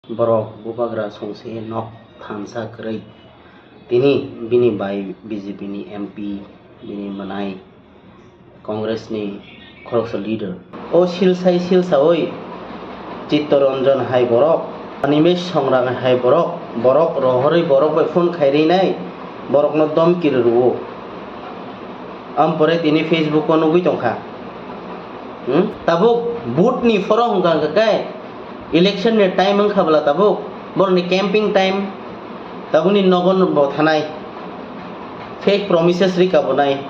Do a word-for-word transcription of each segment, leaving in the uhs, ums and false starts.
Borok bubagra songse nok thansa kwrwi. Tini bini bai B J P ni M P, bini mwnai Congress ni khoroksa leader. O silsai silsawi Chittaranjan hai borok, Animesh Songrang hai borok, borok rohorwi borok bai phone khairwi nai, borokno domki rwo. Ampore tini Facebook o nugwi tongkha. Hmm? Tabuk vote ni phoro hwnkha hwnkha khe election ni time wngkha bwla tabuk, borokni camping time, tabukni nogo bo thanai, fake promises rika bo nai,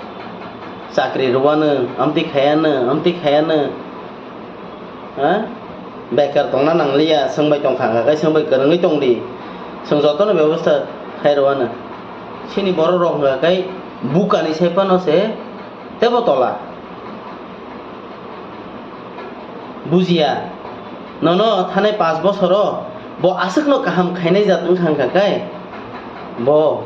chakri rwano, amtwi khayano, amtwi khayano, ha? Bekar tongna nangliya, swngbai tongkha hwnkha khe swngbai kwrwngwi tongdi, swng jotono bebosta khai rwano. Chini borok rok hwnkha khe bukani sai phano se tebo tola. Bujiya, nono thanai paanch bosoro bo aswkno kaham khainai jat wngkha hwnkha khe, bo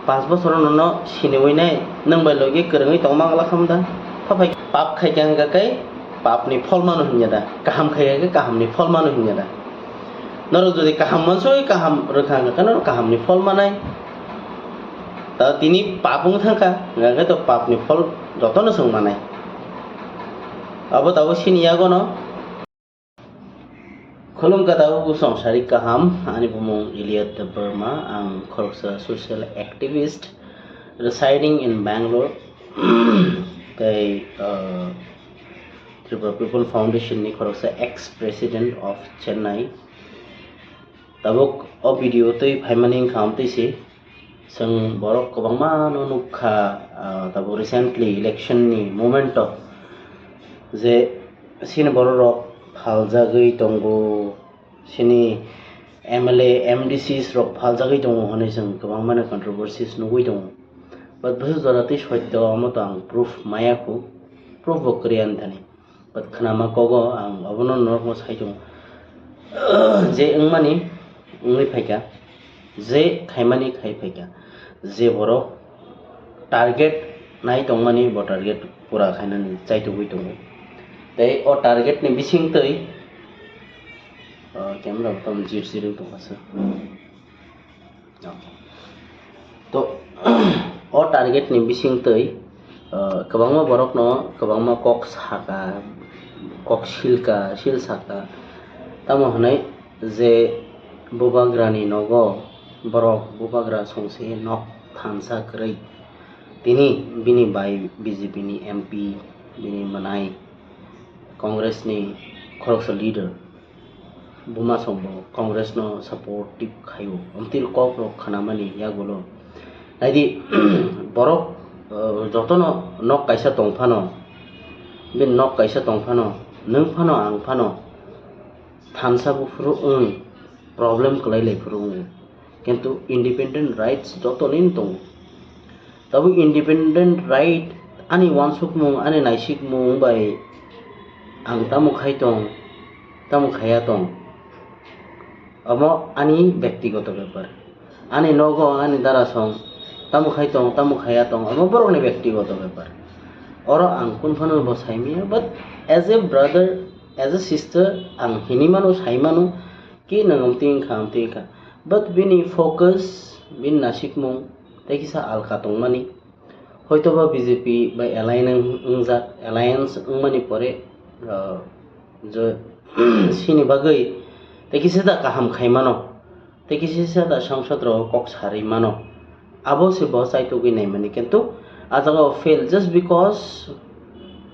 paanch bosoro nono siniwi nai, nwng bai logi kwrwngwi tongma wngla khamda. Phaphai pap khaikha hwnkha khe papni phol mano hinya da, kaham khaikha khe kahamni phol mano hinya da. Norok jodi kaham mansugwi kaham rwkha hwnkha khe norok kahamni phol manai. Ta tini pap wng thangkha, hwnkha khe to papni phol jotono chwng manai. Abo tabuk sini yagono. Khulumkha tabuk bwsong sari kaham, ani bumung Elliot Debbarma, ang khoroksa social activist residing in Bangalore, tei, uh, Tripura People Foundation ni khoroksa ex-president of Chennai. Tabuk o video twi phaimani wngkha amtwi se. Chwng borok kwbangma no nukha, ah, tabuk recently election ni moment o je chini borok rok phaljagwi tongo, chini M L A, M D Cs rok phaljagwi tongo hwnwi chwng kwbangma no controversies nugwi tongo. But bwswk jora twi soitto omo to ang proof maya khu, proof bo kwrwi ani thani. But khnama kogo ang obono norokno sai tongo. Je wngmani wngwi phaikha, je khaimani khai phaikha, je borok target nai tongmani bo target pura khainani chaitugwi tongo. Tei o target ni bisingtwi, o camera bo tamo jir jir wng tongkha se. To, o target ni bisingtwi, uh, kwbangma borokno kwbangma kok saka, kok silka, sil saka. Tamo hwnwi je bubagrani nogo borok bubagra songse nok thansa kwrwi. Tini bini bai B J P ni M P, bini mwnai Congress ni khoroksa leader. Buma song bo Congress no supportive khaio. Amtwi kok rok khnamani yagulo. Naidi, borok, uh, jotono nok kaisa tong phano, bini nok kaisa tong phano, nwng phano, ang phano, thansa buphuru wng, problem kwlai lai phuru wng. Kintu independent rights joto nini tongo. Tabuk independent right ani uansukmung, ani naisikmung bai ang tamo khai tong, tamo khaya tong, omo ani bektigoto bepar. Ani nogo, ani darasong tamo khai tong, tamo khaya tong, omo borokni bektigoto bepar. Oro ang kun phano bo saimiya, but as a brother, as a sister, ang hini mano, sai mano, ki nang amtwi wngkha, amtwi wngkha. But bini focus, bini nasikmung, tei kisa alka tongmani. Hoitoba B J P bai align wng-, wngjak, alliance wngmani pore, uh, je, sini bagwi tei kisa da kaham khai mano, tei kisa da sangsad rok kok sarwi mano. Abo se bo chaitugwi naimani, kintu a jaga o fail just because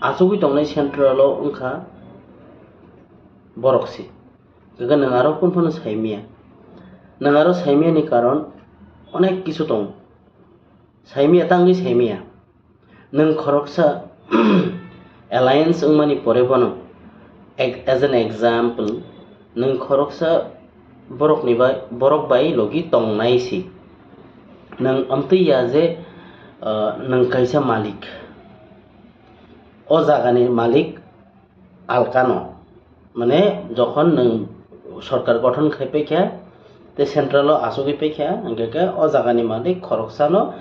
achugwi tongnai central o wngkha borok se. Kaka nwng aro kun phano saimiya. Nwng aro saimiya ni karon onek kisu tongo. Saimiya tangwi saimiya. Nwng khoroksa alliance wngmani pore bono, eg-, as an example, nwng khoroksa borokni bai, borok bai logi tongnai si. Nwng amtwi ya je, ah, nwng kaisa malik. O jagani malik alkano, mane jokhon nwng sorkar gothon khai paikha, tei central o achugwi paikha, hwnkhe khe o jagani malik khoroksano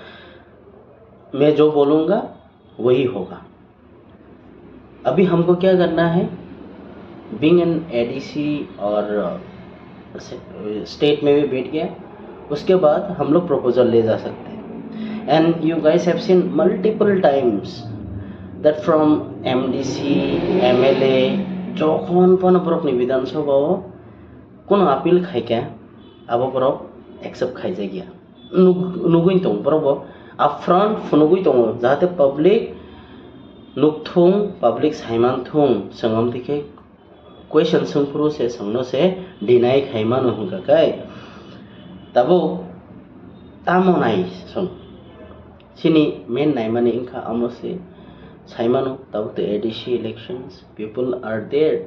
"Main jo bolunga, wahi hoga." Abhi humko kya karna hai? Being an A D C or, uh, state में भी बैठ गया, उसके बाद हम लोग प्रपोजल ले जा सकते हैं। And you guys have seen multiple times that from M D C, M L A, jokhon phano borokni বিধানসভাও কোনো আপিল খাইকা abo borok accept khaijakya. Nuk-, nugwi tong borok bo upfront phunugwi tongo, jahate public nukthung, public saimanthung, chwng amtwi khe question swngphuru se chwngno se deny khaimano hwnkha khe. Tabuk tamo nai chwng? Chini main naimani wngkha amo se saimano, tabuk tei A D C elections, people are there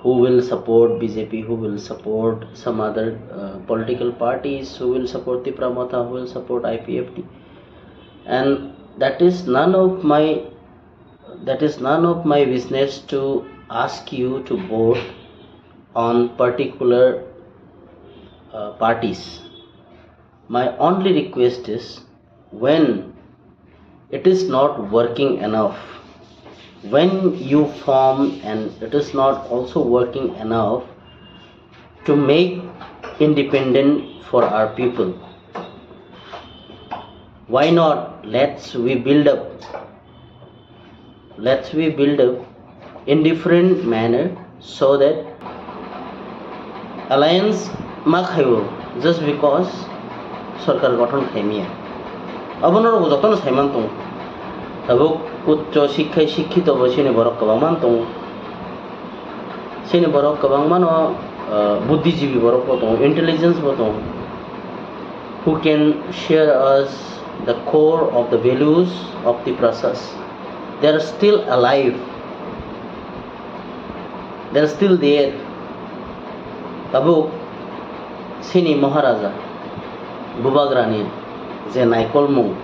who will support B J P, who will support some other uh, political parties, who will support Tipra Motha, who will support I P F T. And that is none of my that is none of my business to ask you to vote on particular uh, parties. My only request is, when it is not working enough, when you form and it is not also working enough to make independent for our people, why not let's we build up, let's we build up in different manner so that alliance ma khaio just because sorkar gothon khaimya. Abono rok jotono saiman tongo. Tabuk uccho sikkhai sikkhito bo chini borok kwbangma tongo. Chini borok kwbangmano uh, buddhijibi borok bo tongo, intelligence bo tongo, who can share us the core of the values of Tiprasas. They are still alive. They are still there. Tabuk chini Maharaja Bubagrani je naikolmung,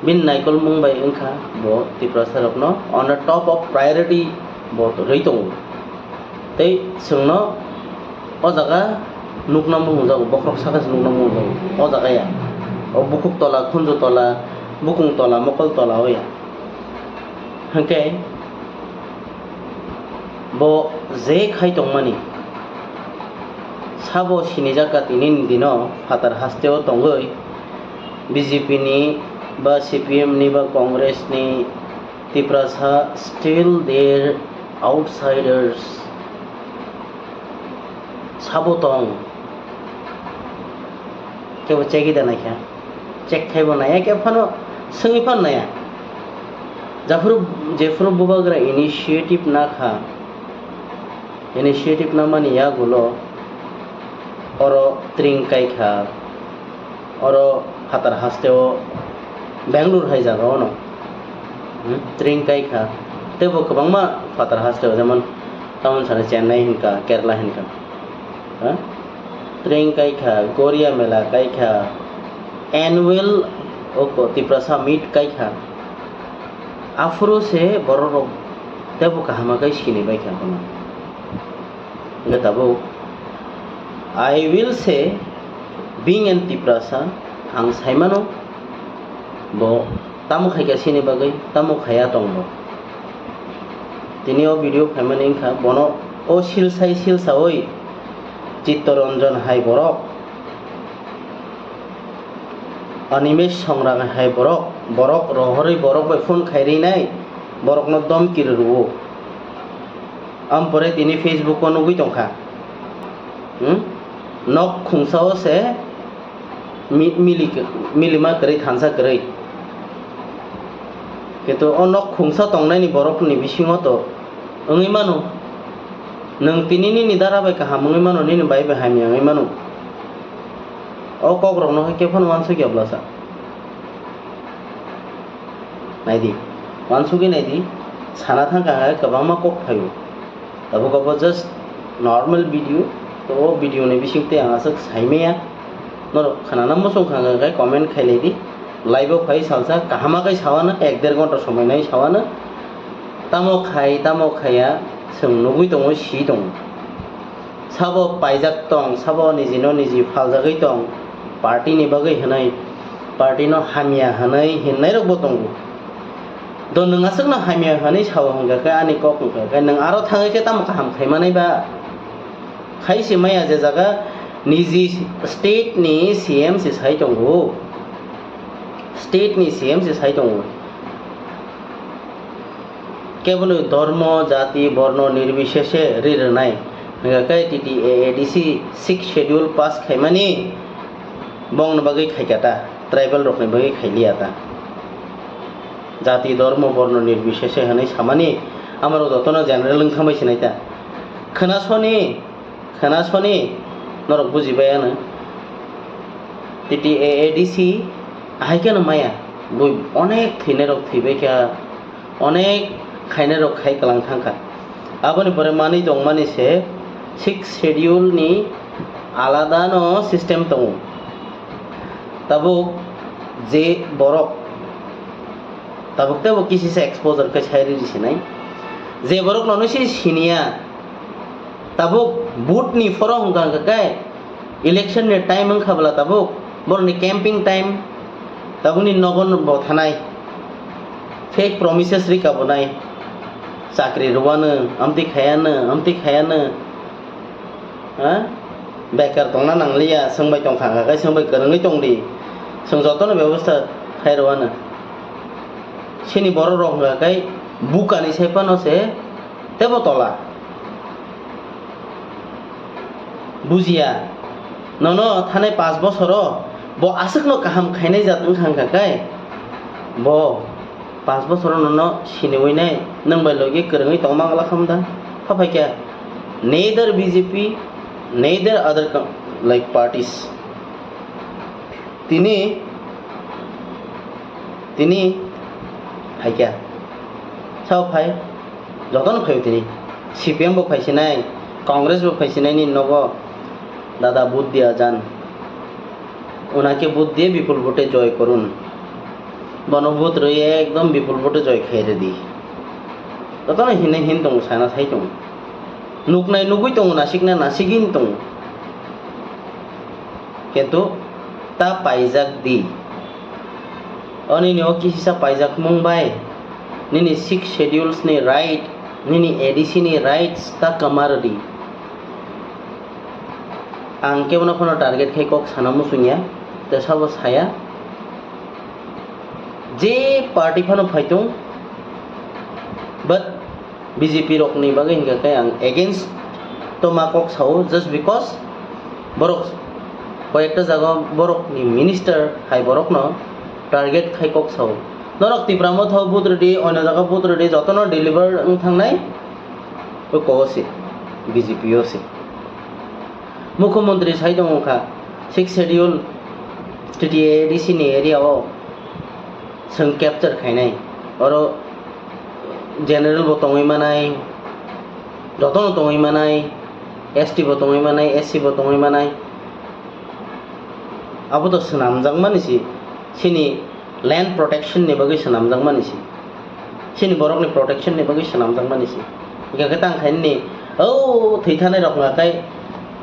bini naikolmung bai wngkha bo Tiprasa rokno on the top of priority bo rwi tongo. Tei chwngno o jaga nukna muchungjago, bokhorok saka se nukna muchungjago. O jaga ya, o bukhuk tola, khunju tola, bukung tola, mokol tola o ya. Hwnkhe bo je khai tongmani sabo sinijak ka, tinini dino phatar hasteo tongwi B J P ni ba C P M ni ba Congress ni Tiprasa still there outsiders. Sabo tong kebo chegi da naikha, check khaibo naya, kebo phano swngwi phano naya. Japhuru jephuru Bubagra initiative nakha, initiative namani yagulo oro tring kaikha, oro phatar hasteo Bangalore hai jaga ono, hmm, tring kaikha. Teibo kwbangma phatar hasteo, jemon tamoni sana Chennai hinka, Kerala hinka, ha? Tring kaikha, Goria mela kaikha, annual oko Tiprasa meet kaikha. Aphuru se borok rok teibo kaham khe sini baikha bono. Hwnkhe tabuk, I will say, being an Tiprasa, ang saimano bo tamo khaikha sini bagwi, tamo khaiya tong bo. Tini o video phaimani wngkha bono o silsai silsawi Chittoranjan hai borok, Animesh Songrang hai borok, borok rohorwi borok bai phone khairwi nai, borokno domki rwo. Ampore tini Facebook o nugwi tongkha. Hmm? Nok khungsa o se mi-, mili, milima kwrwi thansa kwrwi. Kintu o nok khungsa tongnaini borokni bisingo to wngwi mano. Nwng tini nini dara bai kaham wngwi mano, nini bai bai hamya wngwi mano. O kokrokno khe phano uansukya bwlasa. Naidi, uansugwi naidi, sana thangkha hwnkhai kwbangma kok phaio. Tabuk abo just normal video, to o video ni bisingtwi ang aswk saimaya. Norok khnana muchung kha hwnkhai comment khailaidi. Live o phai salsa kahama khai sawano, ek der ghonta somoi nai sawano. Tamo khai, tamo khaiya, chwng nugwi tongo, si tongo. Sabo paijak tong, sabo nijino niji phaljagwi tong, party ni bagwi hwnwi, party no hamya hwnwi hinnairokbo tongo. Do nwng aswkno hamya hwnwi sao hwnkha khe, ani kok wngkha khe, nwng aro thangwi khe tamo kaham khaimanai ba? Khai se maya je jaga niji state ni C M se sai tongo, state ni C M se sai tongo. Kebono dhormo, jati, borno nirbisheshe ri rwnai. Hingkha khe T T A A D C sixth schedule pass khaimani bongni bagwi khaikha ta, tribal rokni bagwi khailiya ta. Jati, dhormo, borno nirbisheshe hwnwi samani, amorok jotono general wng thangbai sinai ta. Khwnasoni, khwnasoni, norok bujibai ano. T T A A D C ahai kheno maya, bui onek thwinairok thwibai kha, onek khainairok khai kwlang thangkha. Aboni pore manwi tongmani se sixth schedule ni alada no system tongo. Tabuk je borok, tabuk tebo kisisa exposure khe sai riri sinai. Je borok nono se siniya, tabuk vote ni phoro hwnkha hwnkha khe election ni time wngkha bwla tabuk, borokni camping time, tabukni nogo bo thanai, fake promises rika bonai, chakri rwano, amtwi khayano, amtwi khayano. Ha? Bekar tongna nangliya, swngbai tongkha hwnkha khe swngbai kwrwngwi tongdi. Chwng jotono bebosta khai rwano. Chini borok rok hwnkha khe bukani sai phano se tebo tola. Bujiya. Nono thanai paanch bosoro bo aswkno kaham khainai jat wngkha hwnkha khe bo paanch bosoro nono siniwi nai, nwng bai logi kwrwngwi tongma wngla kha da? Pha phai khe neither B J P, neither other co-, like, parties. Tini, tini phai khe sao phai, jotono phai tini. C P M bo phai sinai, Congress bo phai sinai ni nogo, dada vote diya jan. Onake vote diye bipul vote joy korun. Bono vote rwi ekdom bipul vote joy khaire di. Jotono hinai hin tongo, sana sai tongo. Nuknai nugui tongo, nasiknai nasigin tongo. Kintu ta paijak di. O nini o kisisa paijakmung bai nini six schedules ni right, nini A D C ni rights ta kwma rwdi. Ang kebono phano target khai kok sana muchungya, tei sabo saya. Je party phano phaitung, but B J P rokni bagwi hingkha khe ang against to ma kok sao, just because borok koyekta jaga borokni minister hai borokno target khai kok sao. Norok Tipra Motha o vote rwdi, oino jaga vote rwdi, jotono deliver wng thangnai o kok o se, B J P o se. Mukhyamantri sai tongo kha, sixth schedule T T A A D C ni area o chwng capture khainai. Oro general bo tongwi manai, jotono tongwi manai, S T bo tongwi manai, S C bo tongwi manai. Abo to swnamjakmani se, chini land protection ni bagwi swnamjakmani se, chini borokni protection ni bagwi swnamjakmani se. Hingkha khe tang khainani, o thwi thanai rok hwnka khe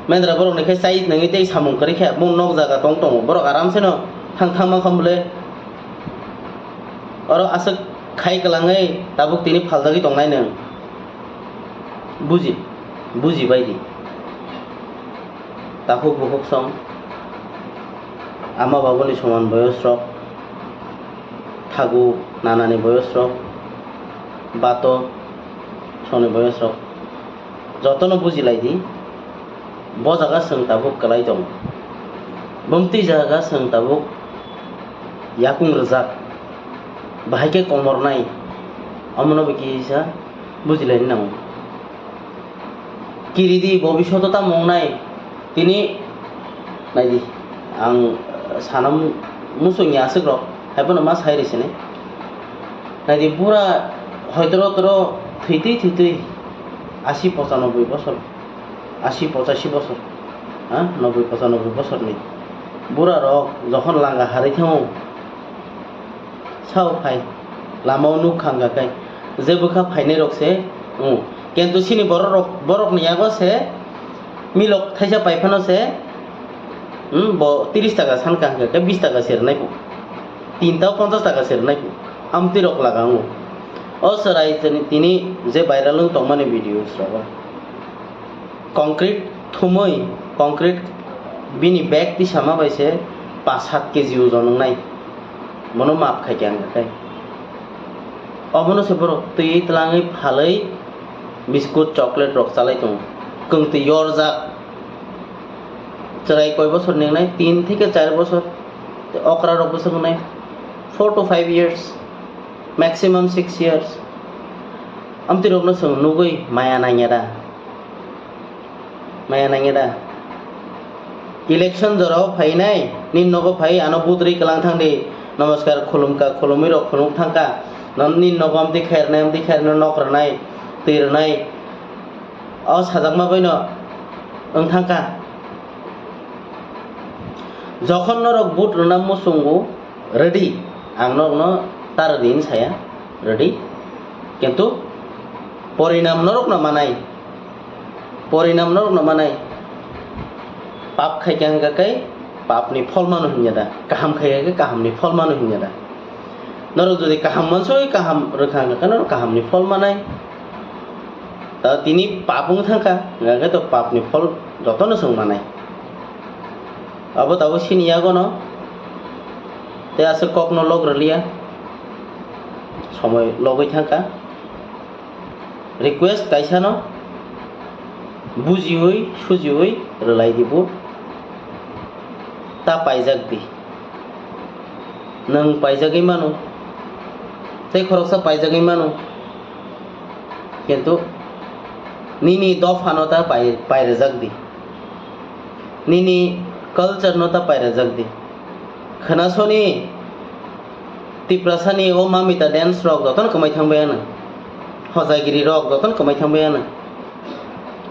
mendra borokni khe chai nangwi tei samung kwrwi khe bung nok jaga tong tongo, borok aram seno thang thang mankha bwle. Oro aswk khai kwlangwi tabuk tini phaljagwi tongnai nwng. Buji, buji bai di. Takhuk bukhuk song, ama babuni soman boyos rok, thagu nanani boyos rok, bato songni boyos rok, jotono buji lai di. Bo jaga chwng tabuk kwlai tong, bumtwi jaga chwng tabuk yakung rwjak, bahai khe komornai, omono bo kisa buji laini nango. Kiri di, bobishoto tamo wngnai. Tini, nai di, ang, eh, sana mu-, muchungya aswk rok, hai phano ma sai rw sini. Nai di, bura hoitoro toro thwi twi, thwi twi, asi pochanoboi bosor, asi pochashi bosor, ha, noboi pochanoboi bosorni bura rok jokhon langa harwi thango, sao phai, lama o nuk kha hwnkha khe, je bwkha phainai rok se, hmm. Kintu chini borok rok, borok ni yago se, milok thaisa pai phano se, hmm, bo tris taka san kha hwnkha khe bis taka se rwnai pho, tinta o ponchas taka se rwnai pho, amtwi rok laga wngo. O chwrai tini, tini je viral wng tongmani video rogo. Concrete Thumwi concrete bini bag tisama bai se pash sat K G ojon wngnai. Bono maap khai khe ang khe. Obono se borok twi twlangwi phalwi biscuit, chocolate rok chalai tongo. Kwngtwi yorjak. Chwrai koi bosor ni wngnai? Tin theke char bosor. Okra rok bwswk wngnai? Four to five years. Maximum six years. Amtwi rokno chwng nugwi maya nangya da? Maya nangya da? Election jorao phainai, nini nogo phai, ano vote rwi kwlang thang di, namaskar khulumka, khulumwi rok khulum thangka, non nini nogo amtwi khairnai, amtwi khairnai, nok rwnai, twi rwnai, o sajakma baino wng thangka. Jokhon norok vote rwna muchungo, ready, ang norokno ta rwdi hwn saya, ready, kintu porinam norokno manai, porinam norokno manai. Pap khai khe hwnkha khe papni phol mano hwnya da, kaham khai khe kahamni phol mano hwnya da. Norok jodi kaham mansugwi kaham rwkha hwnkha khe norok kahamni phol manai. Ta tini pap wng thangkha, hwnkha khe to papni phol jotono chwng manai. Abo tabuk sini yagono, tei aswk kokno lok rwliya, somoi logwi thangkha. Request kaisano bujiwi sujiwi rwlai di bo, ta paijak di. Nwng paijagwi mano, tei khoroksa paijagwi mano, kintu nini dophano ta pai-, pairwjak di. Nini culture no ta pairajak di. Khwnasoni Tiprasani o mamita dance rok jotono kwmai thangbai ano. Hojagiri rok jotono kwmai thangbai ano.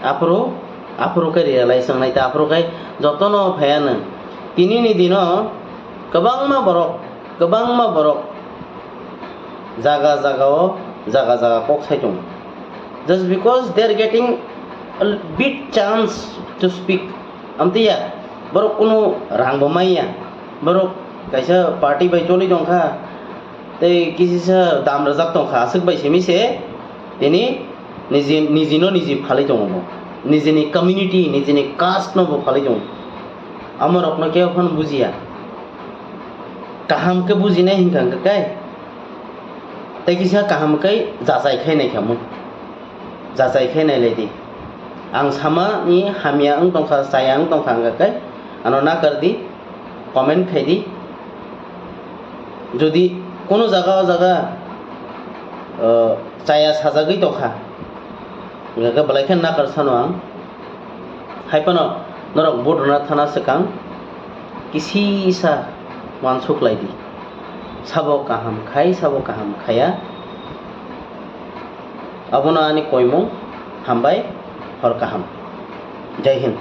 Aphuru, aphuru khe realize wngnai ta, aphuru khe jotono phai ano. Tini ni dino kwbangma borok, kwbangma borok jaga jaga o, jaga jaga kok sai tongo. Just because they are getting a bit chance to speak. Amtwi ya, borok kunu rang bo manya. Borok kaisa party bai choli tongkha, tei kisisa dam rwjak tongkha, aswk bai simi se tini niji, niji no niji phalwi tongo bo. Nijini community, nijini caste no bo phalwi tongo. Amo rokno kebo phano bujiya. Kaham khe bujinai hinkha hwnkhe kai. Tei kisa kaham khe jachai khai nai khamu. Jachai khai nai lai di. Ang sama ni hamya wng tongkha, chaya wng tongkha hwnkha khe ano nakar di, comment khai di. Jodi kono jaga o jaga, uh, chaya sajagwi tongkha, hwnkha khe belai khe nakar sano ang. Hai phano norok vote rwna thana swkang kisisa uansuk lai di. Sabo kaham khai, sabo kaham khaya. Abono ani koimung. Hambai, hor kaham. Jai Hind.